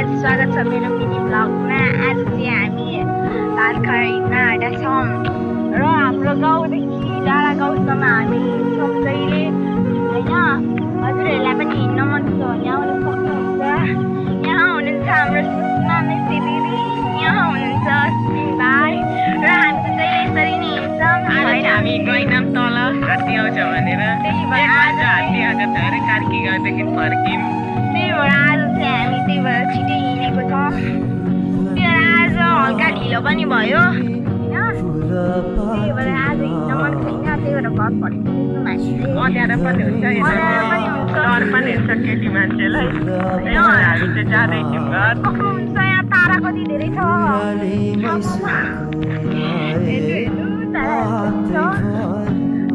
स्वागत छ मेरो मिनी ब्लगमा। आज चाहिँ हामी पार्कर हिँड्न आएका छौँ र हाम्रो गाउँदेखि डाँडा गाउँसम्म हामी हिँड्छौँ जहिले होइन। हजुरहरूलाई पनि हिँड्न मन छ भने आउन सक्नुहुन्छ। यहाँ हुनुहुन्छ हाम्रो सुषमा मेसी दिदी, यहाँ हुनुहुन्छ अस्मिन भाइ र हामी चाहिँ जहिले यसरी नै हिँड्छौँ। हामी गएनौँ तल हात्ती आउँछ भनेर, त्यही भएर आज हात्ती आएको छ अरे कार्की गाउँदेखि फर्कियौँ। त्यही भएर आज चाहिँ हामी त्यही भएर छिटै हिँडेको छौँ। त्यही भएर आज हल्का ढिलो पनि भयो होइन। त्यही भएर आज हिँड्न मन छैन, त्यही भएर घर फर्किँदैछौँ हामी। अँध्यारो पनि हुन्छ, अँध्यारो पनि हुन्छ, डर पनि हुन्छ केटी मान्छेलाई। त्यही भएर हामी चाहिँ जाँदैछौँ घर। सक्नुहुन्छ यहाँ तारा कति धेरै छ।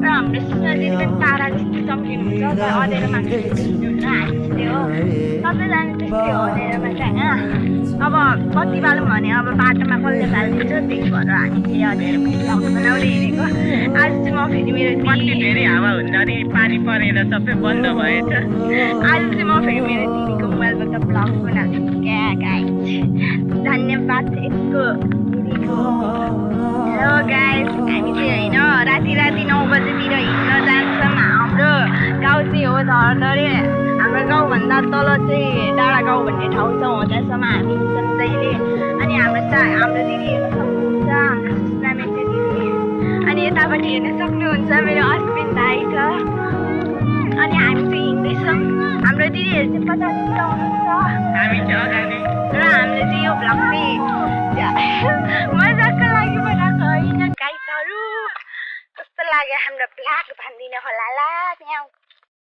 र हाम्रो सुनाजीले पनि तारा जस्तो चम्किनुहुन्छ। अँध्यारो मान्छेले देख्नुहुन्न, हामी चाहिँ हो सबैजना त्यस्तै हो अँध्यारोमा चाहिँ होइन। अब बत्ती बालौँ भने अब बाटोमा कसले बालिदिन्छ, त्यही भएर हामी चाहिँ अँध्यारोमा ब्लग बनाउँदै हिँडेको। आज चाहिँ म फेरि मेरो कति धेरै हावा हुँदाखेरि पानी परेर सबै बन्द भएछ। आज चाहिँ म फेरि मेरो दिदीको मोबाइलबाट ब्लग बनाउँछु क्या गाइस। धन्यवाद यसको दिदीको। हेलो गाइस, हामी चाहिँ होइन राति 9 बजेतिर हिँड्न जान्छौँ। हाम्रो गाउँ चाहिँ हो धरधरे। हाम्रो गाउँभन्दा तल चाहिँ डाँडा गाउँ भन्ने ठाउँ छ, हो त्यहाँसम्म हामी हिँड्छौँ जहिले। अनि हाम्रो दिदी हेर्न सक्नुहुन्छ, हाम्रो सुषमा मेसी दिदी। अनि यतापट्टि हेर्न सक्नुहुन्छ मेरो अस्मिन भाइ छ। अनि हामी चाहिँ हिँड्दैछौँ। हाम्रो दिदीहरू चाहिँ कतातिर हुनुहुन्छ, हामी चाहिँ अगाडि। र हामीले चाहिँ यो भ्लग चाहिँ मजाको लागि बनाएको होइन गाइसहरू। कस्तो लाग्यो हाम्रो भ्लग भनिदिनु होला ल।